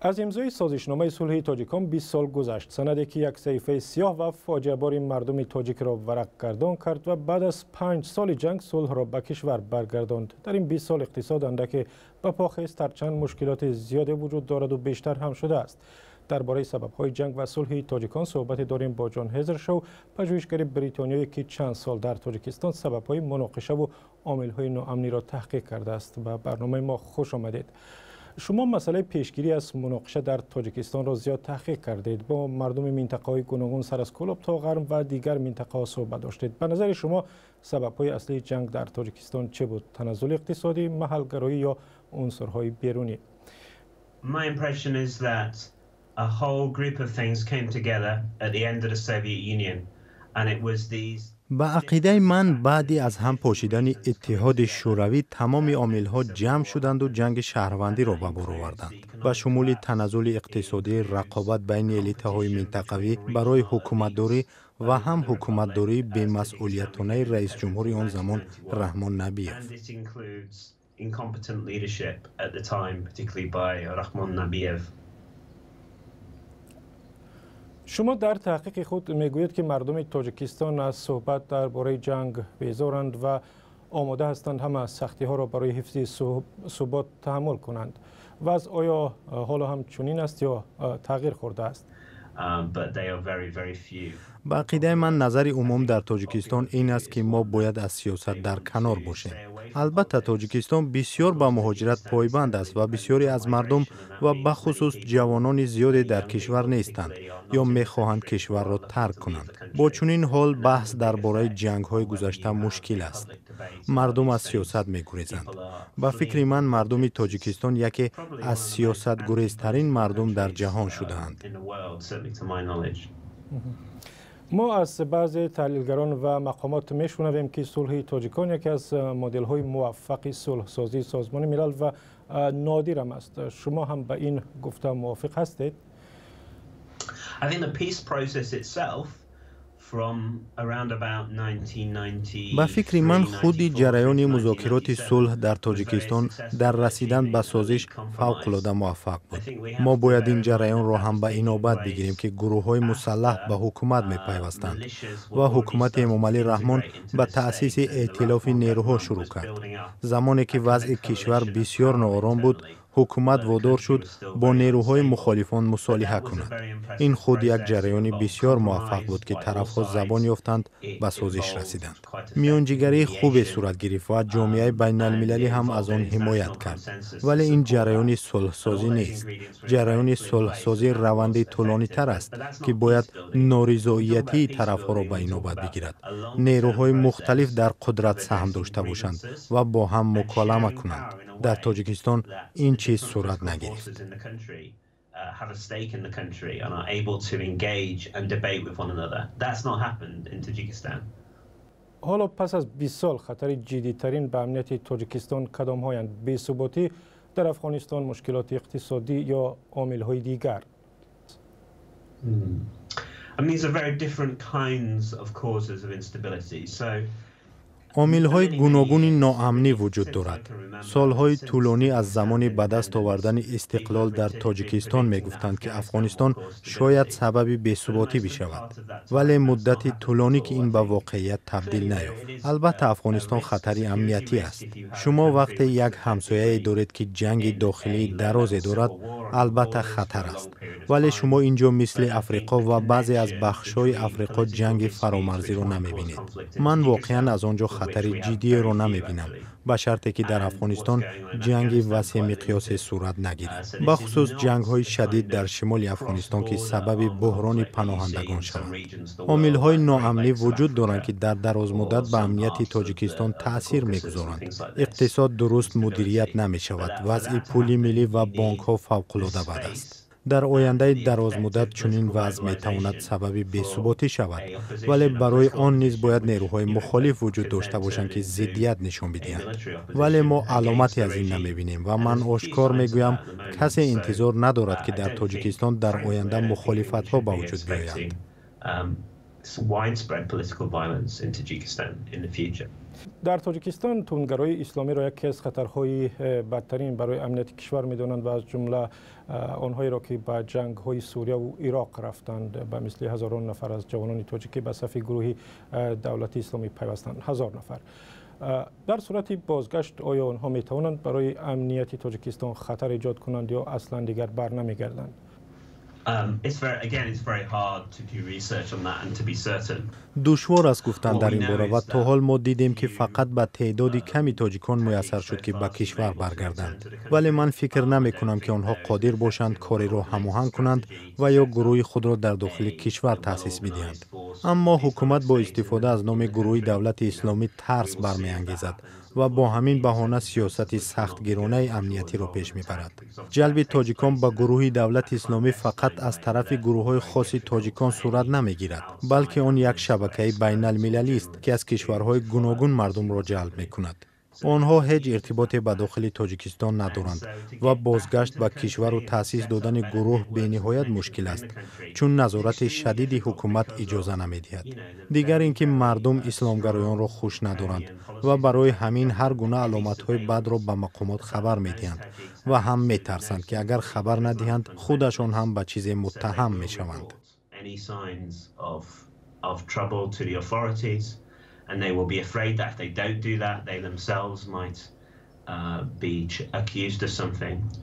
Аз имзои созишномаи сулҳи тоҷикон 20 сол гузашт. Санаде ки як саҳифаи сиёҳ ва фоҷиабори мардуми тоҷикро варақгардон кард ва баъд аз 5 соли ҷанг сулҳро ба кишвар баргардонд. Дар ин 20 сол иқтисод андаке ба по хест, ҳарчанд мушкилоти зиёде вуҷуд дораду бештар ҳам шудааст. Дар бораи сабабҳои ҷанг ва сулҳи тоҷикон суҳбате дорем бо Ҷон Ҳезершоу, пажӯҳишгари бритониёе, ки чанд сол дар Тоҷикистон сабабҳои муноқишаву омилҳои ноамниро таҳқиқ кардааст. Ба барномаи мо хуш омадед. Шумо масъалаи пешгирӣ аз муноқиша дар Тоҷикистонро зиёд таҳқиқ кардед, бо мардуми минтақаҳои гуногун, сар аз Кӯлоб то Ғарм ва дигар минтақаҳо суҳбат доштед. Ба назари шумо, сабабҳои аслии ҷанг дар Тоҷикистон чӣ буд: таназзули иқтисодӣ, маҳалгароӣ ё унсурҳои берунӣ? My impression is that a whole group of things came together at the end of the Soviet Union, and it was these Ба ақидаи ман, баъди аз ҳам пошидани Иттиҳоди Шӯравӣ тамоми омилҳо ҷамъ шуданду ҷанги шаҳрвандиро ба бор оварданд, ба шумули таназзули иқтисодӣ, рақобат байни элитаҳои минтақавӣ барои ҳукуматдорӣ ва ҳам ҳукуматдории бемасъулиятонаи раисҷумҳури он замон Раҳмон Набиев. Incompetent leadership at the time, particularly by Rahmon Nabiev. Шумо дар таҳқиқи худ мегӯед, ки мардуми Тоҷикистон аз суҳбат дар бораи ҷанг безоранд ва омода ҳастанд ҳама сахтиҳоро барои ҳифзи субот таҳаммул кунанд. Вазъ оё ҳоло ҳам чунин аст ё тағйир хӯрдааст? Ба ақидаи ман, назари умум дар Тоҷикистон ин аст, ки мо бояд аз сиёсат дар канор бошем. Албатта, Тоҷикистон бисёр ба муҳоҷират пойбанд аст ва бисёре аз мардум ва бахусус ҷавонони зиёде дар кишвар нестанд ё мехоҳанд кишварро тарк кунанд. Бо чунин ҳол баҳс дар бораи ҷангҳои гузашта мушкил аст. Мардум аз сиёсат мегурезанд. Ба фикри ман, мардуми Тоҷикистон яке аз сиёсатгурезтарин мардум дар ҷаҳон шудаанд. Мо аз баъзе таҳлилгарон ва мақомот мешунавем, ки сулҳи тоҷикон яке аз моделҳои муваффақи сулҳсозии Созмони Милал ва нодирам аст. Шумо ҳам ба ин гуфта мувофиқ ҳастед? I think the peace process itself from around about 1990 Ба фикри ман, худи ҷараёни музокироти сулҳ дар Тоҷикистон дар расидан ба созиш фавқулода муваффақ буд. Мо бояд ин ҷараёнро ҳам ба инобат бигирем, ки гурӯҳҳои мусаллаҳ ба ҳукумат мепайвастанд ва ҳукумати Эмомалӣ Раҳмон ба таъсиси эътилофи нерӯҳо шурӯъ кард. Замоне ки вазъи кишвар бисёр ноором буд, ҳукумат водор шуд бо нерӯҳои мухолифон мусолиҳа кунад. Ин худ як ҷараёни бисёр муваффақ буд, ки тарафҳо забон ёфтанд, ба созиш расиданд. Миёнҷигарии хубе сурат гирифт ва ҷомеаи байналмилалӣ ҳам аз он ҳимоят кард. Вале ин ҷараёни сулҳсозӣ нест. Ҷараёни сулҳсозӣ раванди тӯлонитар аст, ки бояд норизоиятии тарафҳоро ба инобат бигирад, нерӯҳои мухталиф дар қудрат саҳм дошта бошанд ва бо ҳам муколама кунанд. Дар Тоҷикистон ин чиз сурат нагирифт. Have a stake in the country and are able to engage and debate with one another. That's not happened in Tajikistan. Ҳоло, пас аз 20 сол, хатари ҷиддитарин ба амнияти Тоҷикистон кадомҳоянд: бесуботӣ дар Афғонистон, мушкилоти иқтисодӣ ё омилҳои дигар? I mean, these are very different kinds of causes of instability. So, Омилҳои гуногуни ноамнӣ вуҷуд дорад. Солҳои тӯлонӣ аз замони ба даст овардани истиқлол дар Тоҷикистон мегуфтанд, ки Афғонистон шояд сабаби бесуботӣ бишавад, вале муддати тӯлонӣ ки ин ба воқеият табдил наёфт. Албатта, Афғонистон хатари амниятӣ аст. Шумо вақте як ҳамсояе доред, ки ҷанги дохилии дарозе дорад, албатта, хатар аст. Вале шумо ин ҷо мисли Африқо ва баъзе аз бахшҳои Африқо ҷанги фаромарзиро намебинед. Ман воқеан аз он ҷо хатари ҷиддиеро намебинам, ба шарте ки дар Афғонистон ҷанги васеъмиқёсе сурат нагирад, бахусус ҷангҳои шадид дар шимоли Афғонистон, ки сабаби буҳрони паноҳандагон шаванд. Омилҳои ноамнӣ вуҷуд доранд, ки дар дарозмуддат ба амнияти Тоҷикистон таъсир мегузоранд. Иқтисод дуруст мудирият намешавад, вазъи пули миллӣ ва бонкҳо фавқулода бад аст. Дар ояндаи дарозмуддат чунин вазъ метавонад сабаби бесуботӣ шавад, вале барои он низ бояд нерӯҳои мухолиф вуҷуд дошта бошанд, ки зиддият нишон бидиҳанд. Вале мо аломате аз ин намебинем ва ман ошкор мегӯям, касе интизор надорад, ки дар Тоҷикистон дар оянда мухолифатҳо ба вуҷуд биёянд. Widespread political violence in Tajikistan in the future. Дар Тоҷикистон тундгароии исломиро яке аз хатарҳои бадтарин барои амнияти кишвар медонанд ва аз ҷумла онҳоеро, ки ба ҷангҳои Сурияву Ироқ рафтанд, ба мисли ҳазорон нафар аз ҷавонони тоҷикӣ ба сафи гурӯҳи Давлати Исломӣ пайвастанд, 1000 нафар. Дар сурати бозгашт оё онҳо метавонанд барои амнияти Тоҷикистон хатар эҷод кунанд ё аслан дигар бар намегарданд? Again, it's very hard to do research on that and to be certain. Душвор аст гуфтан дар ин бора ва то ҳол мо дидем, ки фақат ба теъдоди ками тоҷикон муяссар шуд, ки ба кишвар баргарданд. Вале ман фикр намекунам, ки онҳо қодир бошанд кореро ҳамоҳанг кунанд ва ё гурӯҳи худро дар дохили кишвар таъсис бидиҳанд. Аммо ҳукумат бо истифода аз номи гурӯҳи Давлати Исломӣ тарс бармеангезад ва бо ҳамин баҳона сиёсати сахтгиронаи амниятиро пеш мебарад. Ҷалби тоҷикон ба гурӯҳи Давлати Исломӣ фақат аз тарафи гурӯҳҳои хоси тоҷикон сурат намегирад, балки он як шабакаи байналмилалист, ки аз кишварҳои гуногун мардумро ҷалб мекунад. Онҳо ҳеҷ иртиботе ба дохили Тоҷикистон надоранд ва бозгашт ба кишвару таъсис додани гурӯҳ бениҳоят мушкил аст, чун назорати шадиди ҳукумат иҷоза намедиҳад. Дигар ин ки мардум исломгароёнро хуш надоранд ва барои ҳамин ҳар гуна аломатҳои бадро ба мақомот хабар медиҳанд ва ҳам метарсанд, ки агар хабар надиҳанд, худашон ҳам ба чизе муттаҳам мешаванд. Of trouble to the authorities, and they will be afraid that if they don't do that, they themselves might be accused of something.